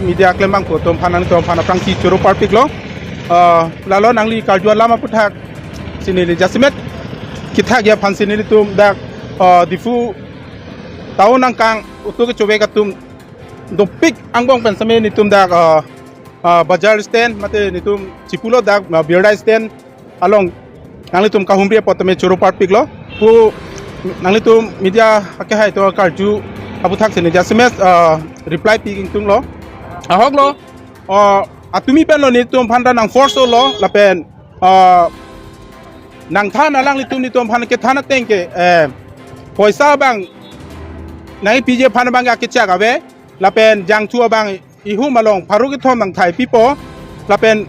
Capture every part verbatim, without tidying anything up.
Media klembang pu atum aphan nangtum aphan aphrangsi choro parpiklo. Ah, lalo nangli karju alam aputhak si neli jasemet kethakji aphansi nelitum dak, ah, Diphu town angkang auto kechovek atum dopik angbong pen seme nelitum dak, ah, ah, bazar stand mate nelitum chipulo dak, ah, Birla stand along nanglitum kahumri apot tame choro parpiklo. Pu nanglitum media akehai atum karju aputhak si neli jasemet, ah, reply pi ingtunglo. Ahoklo, ah, atumi penlo nelitum aphan ta nang force lo lapen, ah, nangthan alanglitum nelitum aphan kethan ateng ke, eh, poisa abang nangpiji aphan abang akechak ave lapen jangthu abang ihum along pharo kethom nangthai pipo lapen,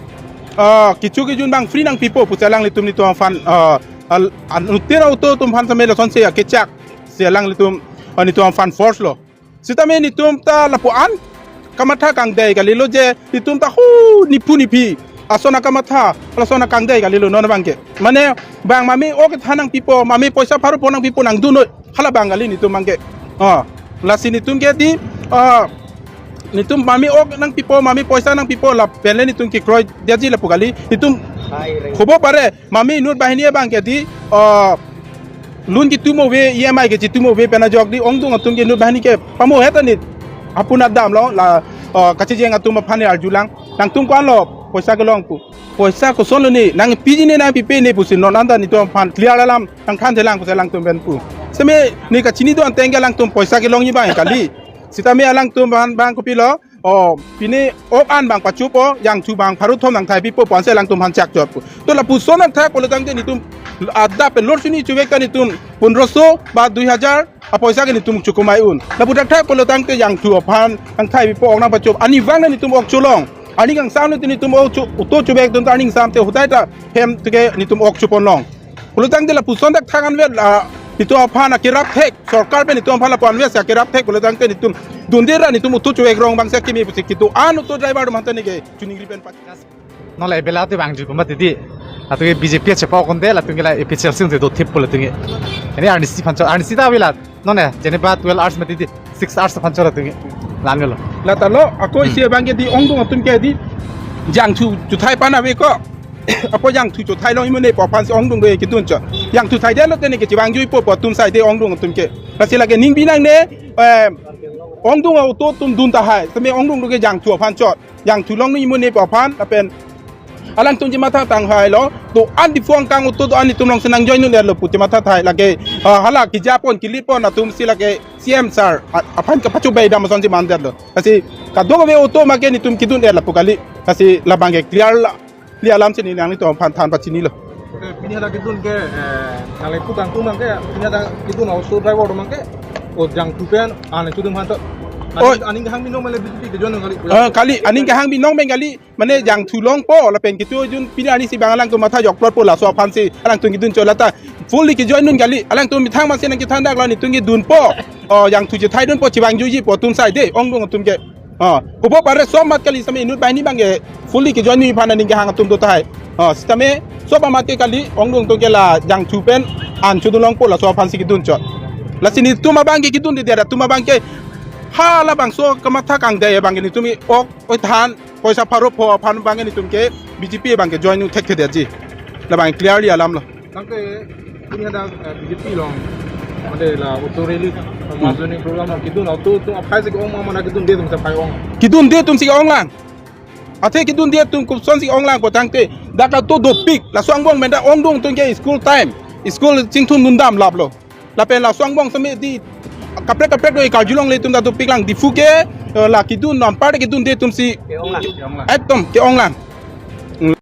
ah, kecho kejun abang free nangpipo pusi alanglitum nelitum aphan, ah, al-, an-, utir auto atum aphan seme lasonsi akechak si alanglitum, ah, nelitum aphan force lo. Sitame nelitum ta lapu-an kamatha kangdei kalilo je nelitum ta hu niphu niphi ason akamatha, lason akangdei kalilo non abangke. Mane bang mame ok than nangpipo, mame poisa pharo po nangpipo nangdun noi, hala abang kali nelitum abangke. Oh, lasi nelitum ke di, ah, nelitum mame ok nangpipo, mame poisa nangpipo lapen le nelitum kekroidetji lapu kali. Nelitum khobo pare, mame inut banghini abangke di, ah, loan ketum ave, E M I kechitum ave pen ajok di ongdung atum ke inut banghini ke pamohet anit apun adam lo la, ah, kachijeng atum aphan arjulang. Nangtum ko-anlo poisa kelong pu. Poisa kosonlo ne, nangpiji ne nangpipe ne pusi non anta nelitum aphan clear alam nangthanthelang pusi alangtum pen pu. Seme ne kachini do-an ateng ke alangtum poisa kelongji abang kali. Sitame alangtum aphan abang kopilo, oh, pine ok an abang pachopo, jangthu abang pharo thom nangthai pipo pu ansi alangtum aphan chak chot pu. To lapuson nangthak pulo tangte nelitum adap pen lor suni chovek ta nelitum pondroso ba dui hajar apoisa ke nelitum chokomai un. Lapu thakthak pulo tangte jangthu aphan nangthai pipo, ok nangpachop. Arnivang nelitum ok cholong. Arni kangsam nelitum ok cho, auto chovek atum ta arni kangsam te hotai ta hem te ke nelitum ok choponlong. Pulo tangte lapuson thakthak anvet la nelitum aphan akerap thek, sorkar pen nelitum aphan lapu anvet si akerap thek pulo tangte nelitum dunde ra nelitum auto chovek rong abang si akimi pusi kedo-an auto driver atum aphan ta neke chuningri pen pa. Non la ebela te bang ju puma titi. Latum ke B J P chepa konde, latum ke la A P H L C te dothip pulo latum ke. Ini arnisi aphan chot, arnisi ta avelang. Non ne, jenepa twelve hours mati di, six hours aphan chot atum ke. Lan galo. Lata lo, ako Hmm. isi abangke di ongdung atum ke di jangthu chothai pan ave ko. Apo jangthu chothai long imune pu aphansi ongdung do kedun chot. Jangthu thaidetlo te neke chevangjuipo pu atum sai de ongdung atum ke. Lasi lake ning binang ne, eh, ongdung auto atum dun tahai. Seme ongdung do ke jangthu aphan chot. Jangthu long nu imune pu aphan, lapen alangtum chematha tanghailo, do-an Diphu angkang auto do-an itum alongsi nang join un-etlo pu chematha tahai lake, ah, hala kejapon kelipon atum si lake C M sir, a-, aphan kapachobei dam asonsi mandetlo. Lasi kadokave auto make nelitum kedun-et lapu kali. Lasi labangke clear la, li alam si neli nanglitum aphan than pachinilo. Oke, pini hala kedun ke, eh, nangli putang tumang ke, pini hala kedun auto driver mang ke, o jangthu pen, ane chudum hanto. Oh. Aning, aning kehang binong male B J P ke join kali. Eh, kali, aning kehang binong abang kali. Mane jangthu longpo lapen kecho jun pini arnisi abang alangtum matha jokplotpo laso aphansi alangtum kedun chot lata fully kejoin un kali alangtum methang masi nangkethan dak lo nelitum kedunpo. Oh, jangthu chethaidunpo chevangjuipo atum sai de ongdung atum ke. Oh, kobo pare sob amat kali sitame inut banghini abangke fully kejoin un aphan aning kehang atum do tahai. Oh, sitame sob amat ke kali ongdung atum ke la jangthu pen an chodun longpo laso aphansi kedun chot. Lasi nelitum abangke kedundedet atum abangke hala bangso kamatha kangdei abangke nelitum ok oi than poisa pharo po aphan abangke nelitum ke B J P abangke join un thekthedetji. Labang clearly alam lo. Tangte pini hala, eh, B J P along. Mane la auto rally, mass joining program along kedun auto atum aphai si ke-ong ma mane kedunde atum si aphai ong. Kedunde atum si ke-onglang. Athe kedunde atum kosonsi ke-onglang pu tangte dak auto dopik laso angbong pen ta ongdung atum ke school time. School chingthum dundam laplo. Lapen laso angbong seme di kaprek kaprek do karjulongle atum ta dopiklang Diphu ke, eh, la kedun anpar kedunde atum si ke-onglang. Ekdom ke-onglang.